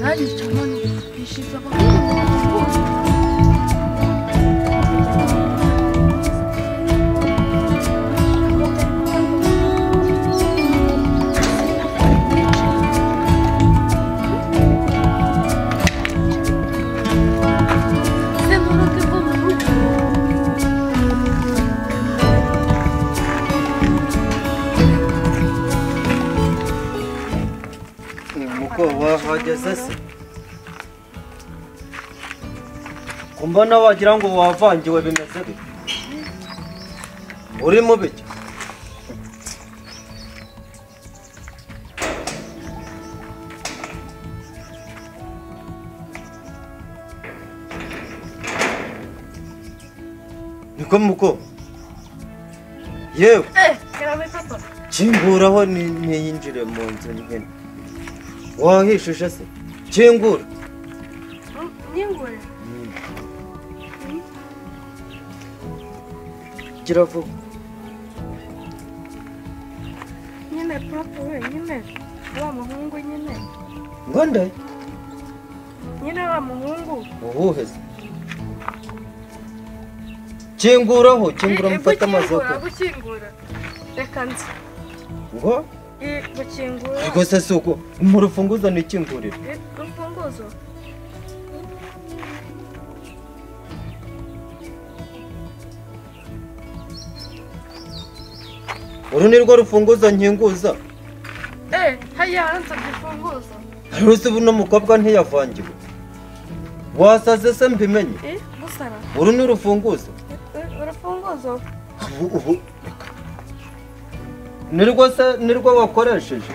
Aranyica mwana yishiza abahungu. Wahageze se kumbona wagira ngo wavangiwe bimeze bite? Uri mu biki? Niko muko yewe kinguraho ntiyinjire mu nzu nyine. Wahishije se? Kingura. Nyingure. Gira vuba. Nyine papa we nyine wa muhungu nyine. Ngonde? Nyine wa muhungu. Uhuhe se? Kinguraho, kingura mfata amazoko. Gukingura. Reka nzi. Ngo? Gukingura. Ubwo se suko mu rufunguzo nikingurira. Urufunguzo. Uru ni rwo rufunguzo nkinguza. Haya hanze gifunguzo. Ruzi buno mukobwa ntiyavangiwe. Wasaze se mbimenye? Gusara. Uru ni urufunguzo. Urufunguzo. Ubu nirwo se nirwo wakoresheje?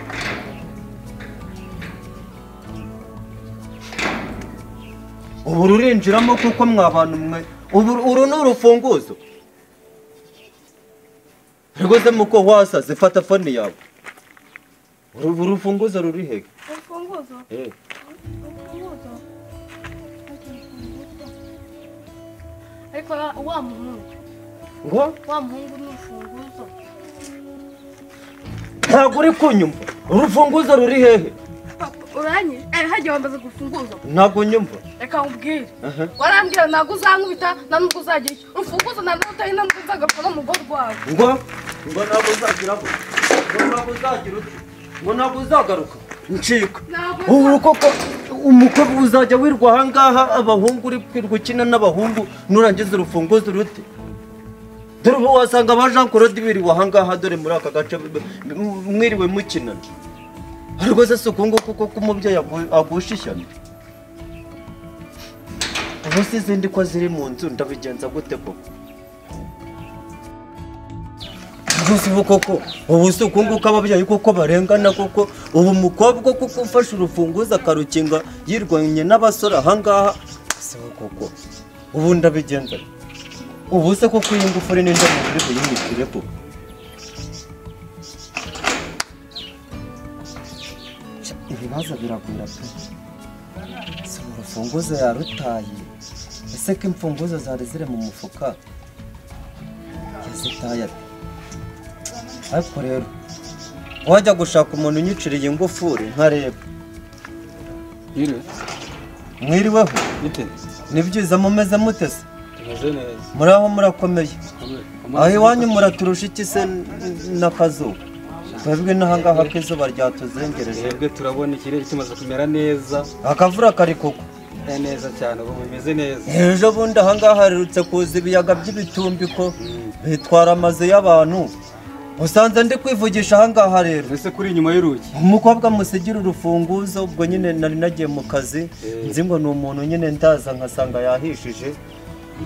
Ubu rurinjiramo kuko mwabantu mwe. Ubu uru ni urufunguzo. Rwose muko wasaze fata phone yawe. Uru rufunguzo ruri he? Urufunguzo? Urufunguzo. Ariko wa muhungu. Ngo? Wa muhungu ni urufunguzo. Ntabwo uri kunyumva. Urufunguzo ruri hehe? Papa uranye? Hagiye wambaza urufunguzo. Ntabwo nyumva. Reka nkubwire. Warambwira ntabwo uzankubita nta nubwo uzagira icyo. Urufunguzo ntabwo utari nta nubwo uzagapfa no mu rugo rwawe. Ngo? Ngo ntabwo uzagira ngo. Ngo ntabwo uzagira uti. Ngo ntabwo uzagaruka. Ncika. Ubu koko umukobwa uzajya wirwa aha ngaha abahungu uri kwirwa ukina n'abahungu nurangiza urufunguzo rute? Dore ubu wasanga ba Jean Claude biriwe aha ngaha dore muri aka gace mwiriwe mukinana. Ariko se suku ngo kuko kumubyeyi agusha ishyano. Ubu se izindi ko ziri mu nzu ndabigenza gute koko? Rwose ubu koko ubu si uku nguku ababyeyi koko barengana koko ubu umukobwa kuko ufashe urufunguzo akarukinga yirwanye n'abasore aha ngaha si koko ubu ndabigenza. Ubu se koko iyi ngufuri n'indi muntu uri buyinyitire koko? Ibibazo biragwira pe. Si urufunguzo yarutaye. Ese ko imfunguzo zari ziri mu mufuka yazitaye ate? Ariko rero wajya gushaka umuntu unyiciriye ingufuri nkareba. Mwiriweho? Ni byiza mumeze mute se? Muraho murakomeye. Aho iwanyu muraturusha iki se n'akazuba? Twebwe n'ahangaha k'izuba ryatuzengereje. Twebwe turabona ikirere kimaze kumera neza. Akavura kari kugwa. Neza cyane ubu bimeze neza. Ejo bundi ahangaha harerutse kuza ibiyaga by'ibitumbiko bitwara amazu y'abantu. Usanze ndi kwivugisha ahangaha rero. Ese kuri inyuma y'urugi? Umukobwa musigira urufunguzo ubwo nyine nari nagiye mu kazi nzi ngo ni umuntu nyine ndaza nkasanga yahishije.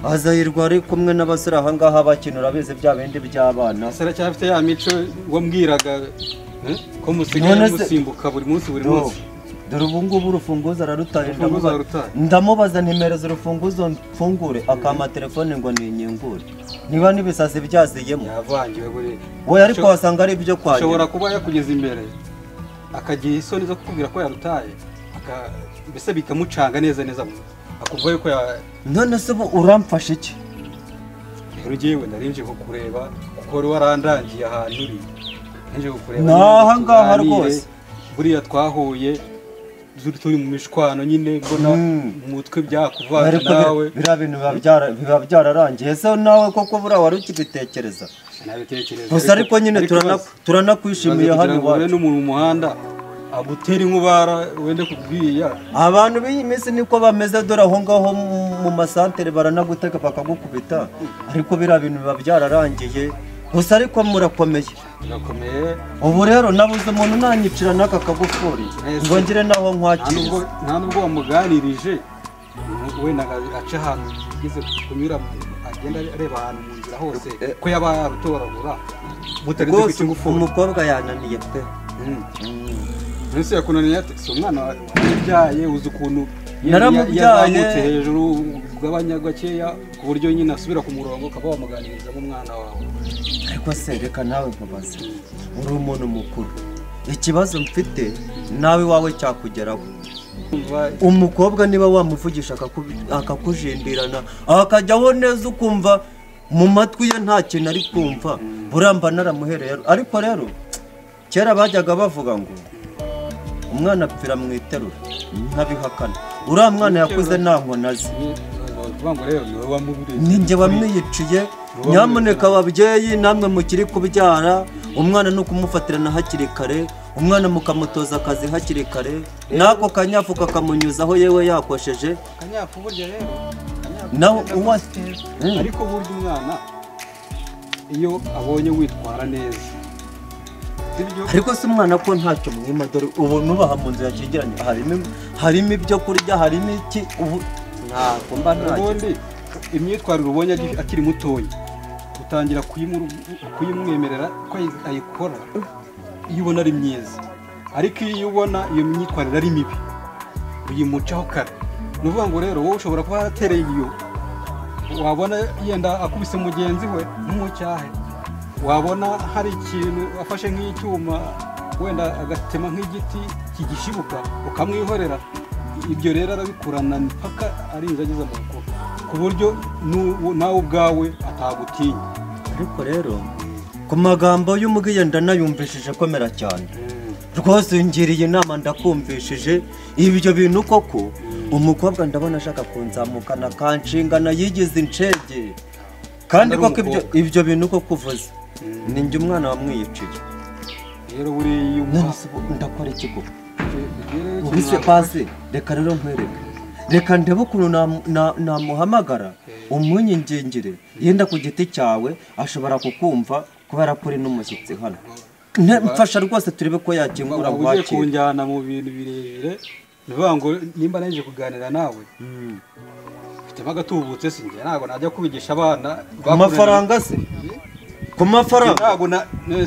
Azahirwa ari kumwe n'abasore ahangaha bakina urabizi bya bindi by'abana. Ese aracyafite ya mico wambwiraga ko musigaye musimbuka buri munsi buri munsi? Dore ubu ngubu urufunguzo ararutaye. Ndamubaza ntimereza urufunguzo mfungure akampa telefone ngo ninyingure. Niba n'ibisazi byaziyemo. Yavangiwe buri. We ariko wasanga ari ibyo kwaje. Ashobora kuba yakugeza imbere akagira isoni zo kukubwira ko yarutaye mbese bikamucanga neza neza akuvuga yuko ya none se ubu uramfasha iki? Rero ugiye narinje kukureba kuko wari warandangiye ahantu uri. Nje kukureba. Naha ngaha rwose. Buriya twahuye turi mu mishwano nyine mbona umutwe byakuvanga nawe. Biriya bintu biba byararangiye. Ese nawe koko buriya wari ukibitekereza? Nabitekereza. Gusa ariko nyine turanakwishimiye hano iwacu. N'umuntu mu muhanda agutera inkubara wende kubwiya. Abantu b'iyi minsi niko bameze, dore aho ngaho mu masantere baranagutega bakagukubita, ariko biriya bintu biba byararangiye. Gusa ariko murakomeye. Murakomeye. Ubu rero nabuze umuntu nanyicira n'aka kagufuri ngo ngire naho nkwakiriza. Nta nubwo wamuganirije wenda aca ahantu ugeze kunyura agenda areba ahantu mu nzira hose ko yaba yarutoragura mutarinze kwita ingufuri. Umukobwa yananiye pe. Mbese yakunaniye ate? Si umwana wabyaye, uzi ukuntu naramubyaye hejuru ugabanya gakeya ku buryo nyine asubira ku murongo ukaba wamuganiriza nk'umwana wawe. Ariko se reka nawe nkubaze, uri umuntu mukuru, ikibazo mfite nawe iwawe cyakugeraho. Umukobwa niba wamuvugisha akakujindirana akajyaho neza ukumva mu matwi ye nta kintu ari kumva, buramba naramuhereye. Ariko rero kera bajyaga bavuga ngo umwana apfira mu iterura, ntabihakana. Uriya mwana yakuze nta nkona azi, ninjye wamwiyiciye. Nyamuneka ababyeyi namwe mukiri kubyara, umwana ni ukumufatirana hakiri kare, umwana mukamutoza akazi hakiri kare, n'ako kanyafu kakamunyuzaho yewe yakosheje. Kanyafu burya rero nawe uwa ariko burya umwana iyo abonye witwara neza. Ariko si umwana ko ntacyo mwima, dore ubu nubaha mu nzu yakigiranye harimo ibyo kurya, harimo iki, ubu ntabwo mba ntacyo. Ubundi imyitwarire ubonye akiri mutoya utangira kuyimwemerera ko ayikora iyo ubona ari myiza, ariko iyo ubona iyo myitwarire ari mibi uyimucaho kare. Ni ukuvuga ngo rero wowe ushobora kuba yaratereye iyo, wabona yenda akubise mugenzi we nk'umucyahe, wabona hari ikintu afashe nk'icyuma wenda agatema nk'igiti kigishibuka ukamwihorera. Ibyo rero arabikurana mpaka arinze ageze mu bukuru, ku buryo nawe ubwawe atagutinya. Ariko rero ku magambo y'umubwiye ndanayumvishije komera cyane rwose, ngiriye inama ndakumvishije ibyo bintu koko. Umukobwa ndabona ashaka kunzamukana kanshingana yigize incege, kandi koko ibyo bintu koko uvuze ninjye umwana wamwiyiciye. Rero buriya ndakora iki koko? Ubise pasi, reka rero nkwereke, reka ndebe ukuntu namuhamagara umunyingingire yenda ku giti cyawe ashobora kukumva kubera ko uri n'umushyitsi hano. Mfasha rwose turebe ko yakingura ngo ugiye kunjyana mu bintu birebire. Nivuga ngo nimba naje kuganira nawe mfitemo agatubutse, sinjye ntabwo najya kubigisha abana amafaranga se ku mafaranga.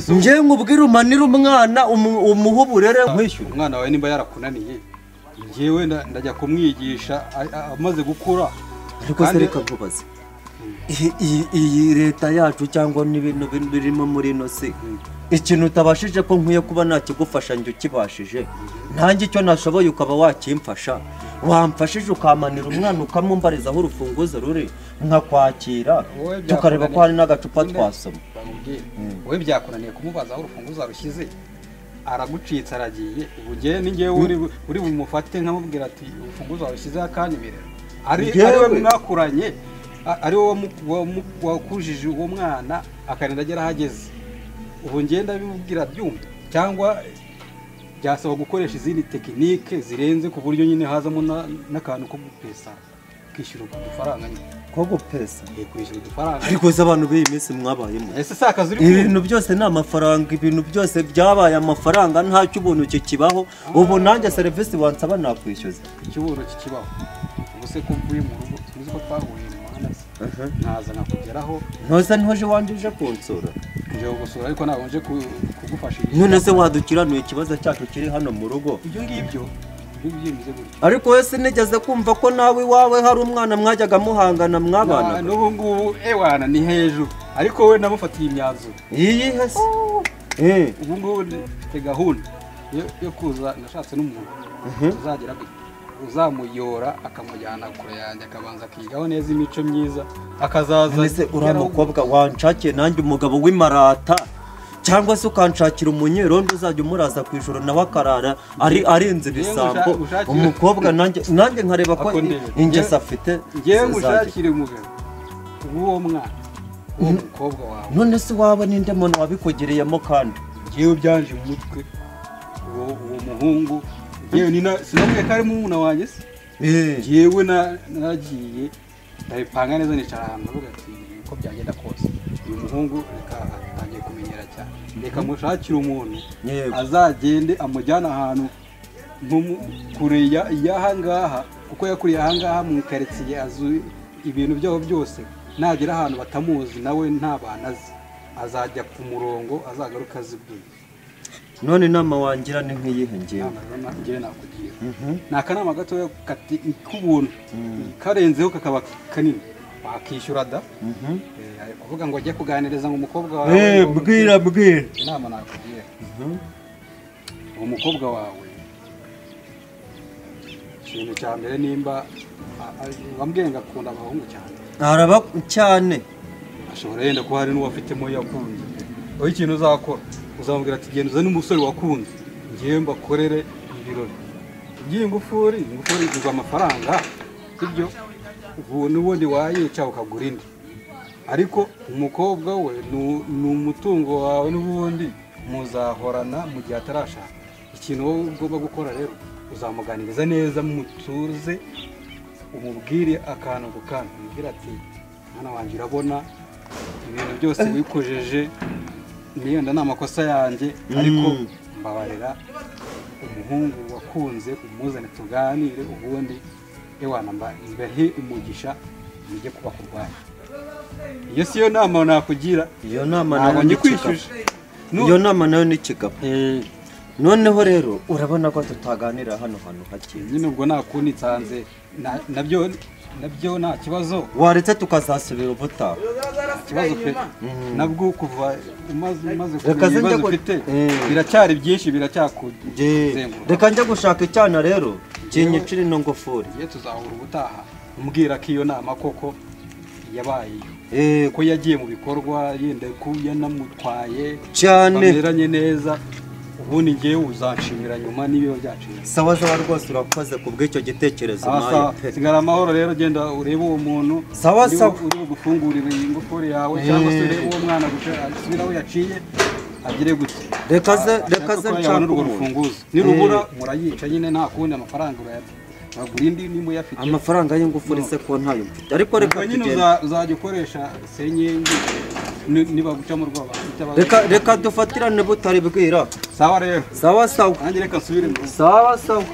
Njye nkubwire umanire umwana umuhe uburere nkwishyura. Umwana wawe nimba yarakunaniye njyewe ndajya kumwigisha amaze gukura. Ariko se reka nkubaze, iyi leta yacu cyangwa n'ibintu birimo muri ino si, ikintu utabashije ko nkwiye kuba nakigufasha njye ukibashije, ntange icyo nashoboye ukaba wakimfasha, wamfashije ukamanira umwana ukamumbariza aho urufunguzo ruri nkakwakira, tukareba ko hari n'agacupa twasoma. Wowe byakunaniye kumubaza aho urufunguzo rushyize, aragucitse aragiye. Ubu njye ni njyewe uri bumufate nkamubwira ati urufunguzo warushyizeho akanyemerera, ari we mwakuranye, ari wowe wakujije uwo mwana akarinda agera aho ageze. Ubu ngenda bimubwira byumva, cyangwa byasaba gukoresha izindi tekinike zirenze ku buryo nyine hazamo n'akantu ko gupesa, kwishyura udufaranga nyine. Ko gupesa? Kwishyura udufaranga. Ariko se abantu b'iyi minsi mwabayemo? Ese si akazi uri kumva? Ibintu byose ni amafaranga, ibintu byose byabaye amafaranga, nta cy'ubuntu kikibaho. Ubu nanjye serivisi wansaba nakwishyuza. Icy'ubuntu kikibaho. Ubu se ko mvuye mu rugo, tuzi ko twahuriye mu muhanda se, nkaza nkakugeraho. Ntuze ntoje iwanjye uje kunsura? Nje kugusura ariko ntabwo nje kugufasha. None se wadukiranuye ikibazo cyacu kiri hano mu rugo? Ibyo ngibyo bimeze gutyo. Ariko we sinigeze kumva ko nawe iwawe hari umwana mwajyaga muhangana mwabana. N'ubu ngubu ewana ni hejuru, ariko we namufatiye imyanzuro. Iyihe se? Ubu ngubu mfite gahunda yo kuza, nashatse n'umuntu tuzagira gutya, uzamuyora akamujyana kure yanjye, akabanza akigaho neza imico myiza, akazaza. Ese uriya mukobwa wanshakiye nanjye umugabo w'imarata Cyangwa se ukanshakira umunyerondo uzajya umuraza ku ijoro nawe akarara ari arenze ibisambo umukobwa nanjye nkareba ko ingeso afite. Ngewe ngushakire umugabo w'uwo mwana uwo mukobwa wawe. None se waba ninde muntu wabikugereyemo kandi? Ngewe byanje mu mutwe uwo muhungu ngewe nina sinamwe ko ari murumuna wanjye se. Ngewe naragiye ndabipanga neza nicara ahantu ndavuga ati uko byagenda kose uyu muhungu reka atangiye kumenyera cyane, reka mushakire umuntu azagende amujyana ahantu nko kure y'aha ngaha, kuko yakuriye aha ngaha mu karitsiye azi ibintu byabo byose. Nagera ahantu batamuzi nawe nta bantu azi, azajya ku murongo azagaruka azibwiye. None inama wangira ni nk'iyihe ngewe? Ngewe nakugira ni akanama gatoya k'ubuntu karenzeho kakaba kanini wakishyura da. Kuvuga ngo ajye kuganiriza ngo umukobwa wawe bwira bwira. Inama nakugira uwo mukobwa wawe, ikintu cya mbere nimba wambwiye ngo akunda abahungu cyane, araba cyane, ashobora yenda kuba hari n'uwafitemo yakunze. Wowe ikintu uzakora uzamubwira ati genda uzane umusore wakunze ngewe mbakorere ibirori. Iby'iyi ngufuri, ingufuri igurwa amafaranga, sibyo? Ubu n'ubundi wayica ukagura indi, ariko umukobwa we ni umutungo wawe n'ubundi muzahorana mu gihe atarashaka. Ikintu wowe ugomba gukora rero uzamuganiriza neza mutuze, umubwire akantu ku kandi, umubwire ati mwana wanjye urabona ibintu byose wikojeje niyo nda ni amakosa yanjye, ariko mbabarira umuhungu wakunze umuzane tuganire, ubundi ewana mbahe umugisha mujye kuba kurwanya. Iyo siyo nama nakugira. Iyo nama nayo nyikwishyuje. Iyo nama nayo ni kigabo. Noneho rero urabona ko tutaganira hano hantu hakiri. Nyine ubwo nakundi nsanze nabyo nta kibazo. Waretse tukazasubira ubutaha. Ikibazo pe nabwo kuva umaze kumenya ibibazo ufite biracyari byinshi biracyakuzenguruka. Reka njye gushaka icyana rero kinyicira ino ngufuri. Ngiye tuzahura ubutaha umbwira ko iyo nama koko yabaye ko yagiye mu bikorwa yenda ko yanamutwaye cyane bameranye neza, ubundi ngiye uzanshimira nyuma n'ibiba byaciye. Sawa sawa rwose urakoze kubw'icyo gitekerezo maye pe. Sigara amahoro rero, genda urebe uwo muntu. Sawa sawa uri bugufungurire ingufuri yawe cyangwa se urebe uwo mwana asubira aho yaciye agire gute. Reka ze nshaka urwo rufunguzo nirubura murayica nyine nta kundi, amafaranga urayagura indi nimba uyafite. Amafaranga y'ingufuri se ko ntayo mfite, ariko reka nyine uzajya ukoresha senyenge niba guca mu rwaba. Reka dufatirane butari bwira. Sawa rero. Sawa sawa. Nanjye reka nsubire mu. Sawa sawa.